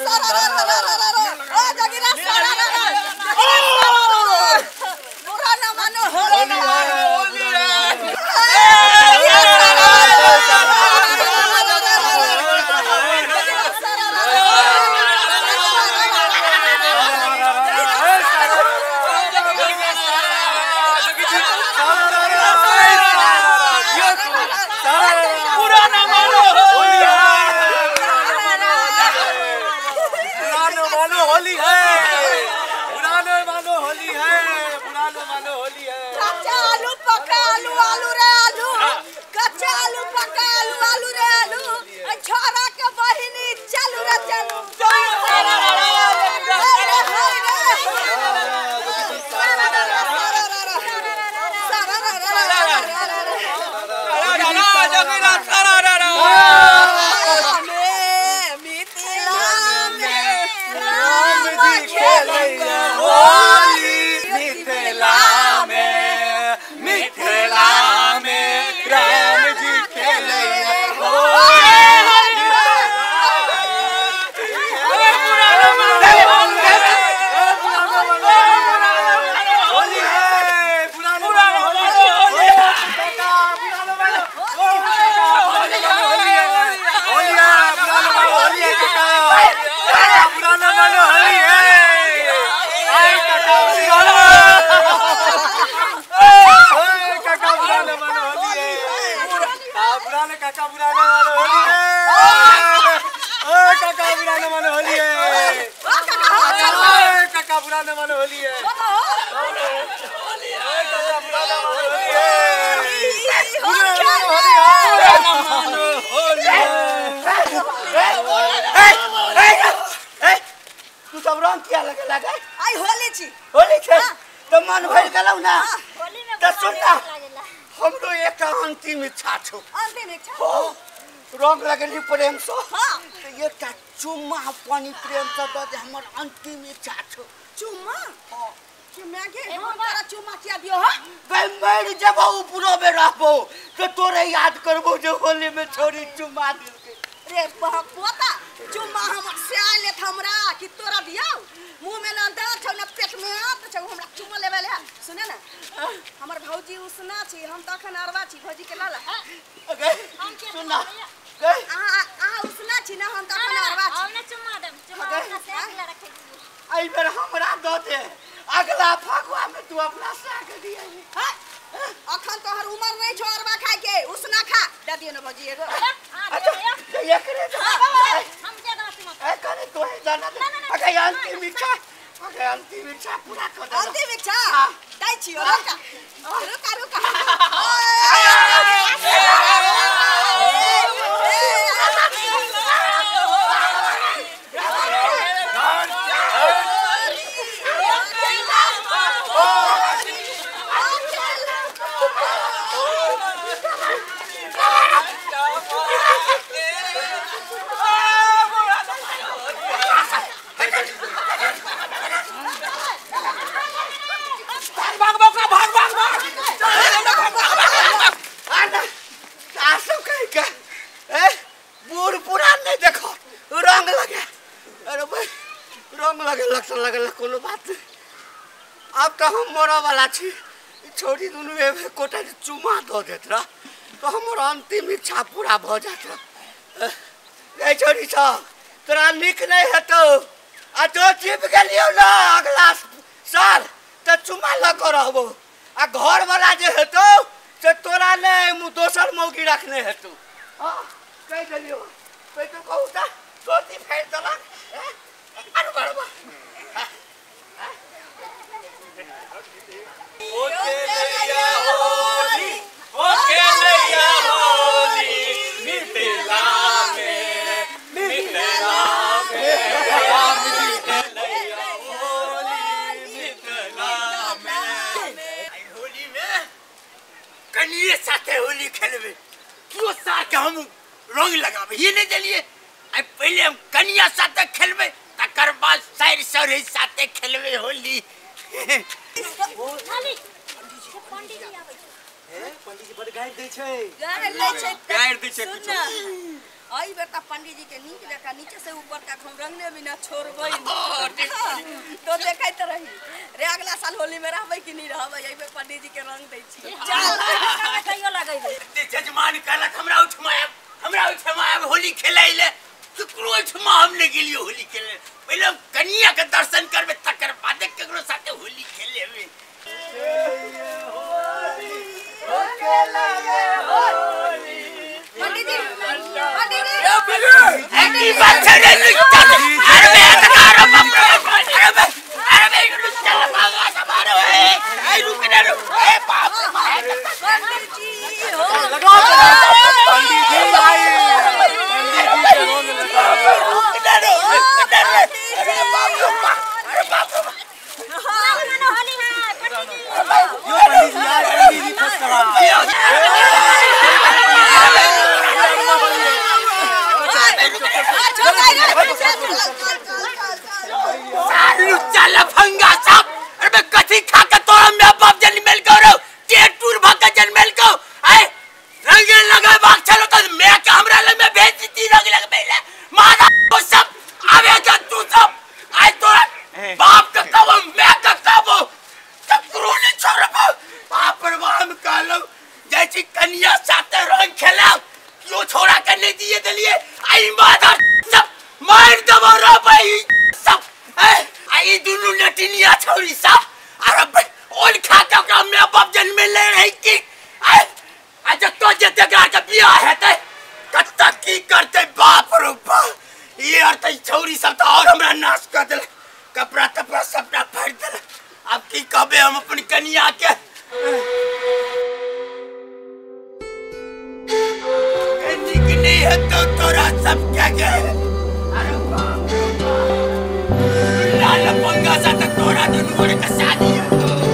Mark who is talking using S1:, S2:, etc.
S1: सारा रा रा रा रा ओ जगीरा सारा रा रा बुरा ना मानो होली
S2: होली होली है पुराने मानो होली है पुराने मानो होली है।
S1: कच्चा आलू पका आलू आलू रे आलू कच्चा आलू पका आलू आलू रे आलू छोरा के बहिनी चलू रे चलू
S3: तू सब रंग किया लगे लगे
S1: आई होली छी
S3: होली छे तो मन भर गेलौ ना
S4: होली में
S3: त सुन ना हमरो एक अंतिम इच्छा छौ
S1: अंतिम इच्छा
S3: हो रंग लगेली प्रेम से
S1: हां
S3: त एकटा चुम्मा पानी प्रेम से the they हमर अंतिम इच्छा छौ।
S1: चुम्मा हां चुम्मा के हम तोरा चुम्मा किया दियो हां
S3: बे मर जबौ पूरो में रहबो तो तोरे याद करबो जे होली में छोरी चुम्मा देलकै।
S1: रे पोता चुम्मा हमर से आले हमरा कि तोरा दियो मुंह में ना दांत छौ ना पेट में आंत छौ हमरा चुम्मा लेबे ले। सुने ना हमर भौजी उसना छी हम त अखन अरवा छी भौजी के लाला
S3: गए सुन ना गए
S1: अहाँ उसना छी ना हम त अखन अरवा छी
S4: हम ना चुम्मा देम चुम्मा अपना से अगला रखे छी
S3: एहि बेर हमरा the they अगला फगुआ में तू अपना साग दिया।
S1: हां अखन तोहर उमर नहीं छौ अरवा खाय के उसना खा दे दियो ना भौजी एगो।
S3: अच्छा एकरे
S4: हम ज्यादा चुम्मा
S3: ए कने तो है जाना अगे अंतिम इच्छा अगे अंतिम इच्छा पूरा कर दे
S1: अंतिम इच्छा दै छियो रुका रुका रुका
S3: लगल कोनो बात अब तो हम मरऽ वाला छी छोरी दुनू एकोटा चुमा दऽ देत रह तो हमर अंतिम इच्छा पूरा भऽ जात रह। छोरी सब तोरा नीक नहीं हेतौ आ जो जीत गेलियौ ना अगला साल तऽ चुमा लऽ कऽ रहबौ आ घर वाला जे हेतौ से तोरा नहीं दोसर मौगी रखने हेतौ। हाँ कहि देलियौ कहि कहू तऽ धोती फाड़ि देलक आरू बरबा
S2: साथे होली खेलबे क्यों सार के हम रंग लगाबे ये नहीं देलिए आ पहले हम कनिया साथे खेलबे तकर बाद साइर सौरे साथे खेलबे होली।
S4: खाली पंडित जी आबै छै
S2: ए पंडित जी बड़ गाइड दै छै
S1: गाइड दै छै
S2: गाइड दै छै
S1: सुन ना आई बेर त पंडित जी के नीक जका नीचे से ऊपर तक हम रंगने बिना छोड़बै तो देखैत रही रे। अगला साल होली में रहबै कि नहीं रहबै, एहि बेर पंडित जी के रंग दै छी।
S4: चल कहियो लगैबै।
S2: जजमान कहलक हमरा उठमायब, हमरा उठमायब होली खेलै ले। ककरो ओहिठमा हम नहि गेलियै होली खेले। पहिले हम कनिया के दर्शन करबै तकर बादे ककरो साथे होली खेलेबै।
S1: पंडित जी, पंडित जी,
S2: की बात छै रे लुच्चा? अरे बे अरे बाप रे, अरे बे, अरे बे लुच्चा लफंगा सब अरे ए रुक ना रुक, ए बाप रे बाप।
S1: पंडित जी हो
S5: पंडित जी आए, पंडित जी के रंग लगाओ।
S2: रुक ना रुक, रुक ना रे। अरे बाप रे बाप, अरे बाप रे बाप।
S4: मनाओ होली है पंडित जी।
S5: यो पंडित जी आए, पंडित जी फर्स्ट करा।
S2: लुच्चा लफंगा सब, अरे बे कथी खा के तोरा my बाप जनमेल को रो टेटूर भा के जनमेल को। आय रंग लगाए बाग चलो तो मैं के हमरा लग में भेज दी रंग लगबे ले मादा को सब आवे के तू सब। आय तोरा बाप के कब मैं के कब ककरो नहीं छोड़ब। बाप रे बाप, हम कहलौ जाइ छी कनिया साथे रंग खेलाब, क्यों छोड़ा के नहीं दिए देलिए। आई मादा सब मार देबो रे भाई सब। आई दुनू नटिनिया छौरी सब, अरे ओल खा के ओकरा my बाप जनमे ले रही की। आ जतो जेते एकरा के बियाह हेतै कत की करतै। बाप रे बाप, ई आर त छौरी सब त और हमरा नाश कर देलक, कपड़ा तपड़ा सबटा फाड़ि देलक। आब की कहबै हम अपन कनिया के? नीक नहीं हेतौ तोरा सबके गे। अरे बाप रे बाप, लाल पंगा सा त तोरा दुनू गोरे के शादी हेतौ।